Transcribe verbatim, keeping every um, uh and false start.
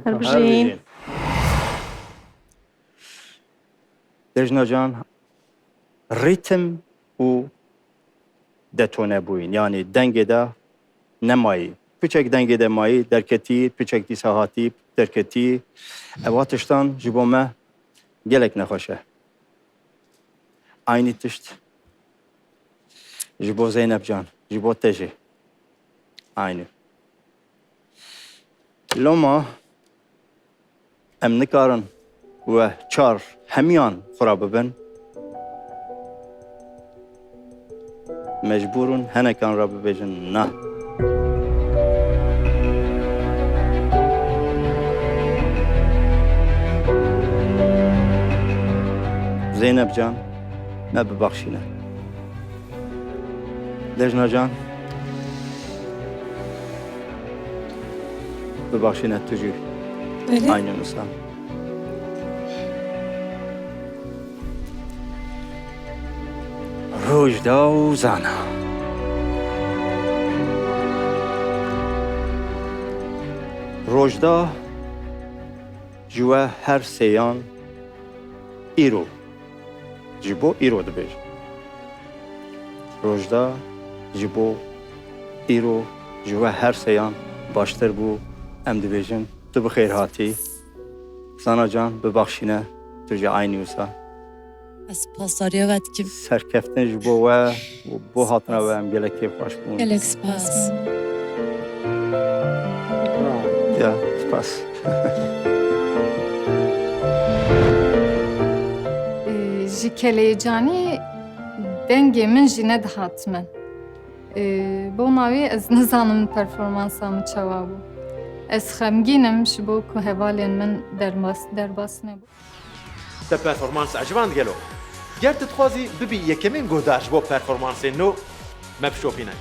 Her bijîn. Dejna Can, rîtim û detonebûyî, yanî dengê de nemayî. Piçek dengê de mayî, derketî, piçek dîsa hatî, derketî. Ewa tiştan ji bo me gelek nexweş e. Aynî tişt ji bo Zeynep Can, ji bo te jî. Aynî. Loma em nikarin we çar hemiyan xwe re bibin. Mecbûr in henekan re bibêjin na. Zeynep Can, me bibexşîne. Dejna Can, bibexşîne tu jî. Belê. Aynî wisa. Rojda û Zana. Rojda ji we her sêyan îro, ji bo îro dibêjim. Rojda ji bo îro ji we her sêyan baştir bû, em dibêjin tu bi xêr hatî. Zana Can, bibexşîne, tu jî aynî wisa. Ez spasdariya we dikim. Serkeftin ji bo we û bo hatina we em gelek kêfxweş bûn. Gelek spas. Ya, spas. Ji kelecanî dengê min jî nedihat min. Bona wî ez nizanim performansa min çawa bû. Ez xemgîn im ji bo ku hevalên min derbas, derbas nebû. Te performans eciband gelo? Ger tu dixwazî bibî yekemîn guhdar ji bo performansên nû, me bişopîne.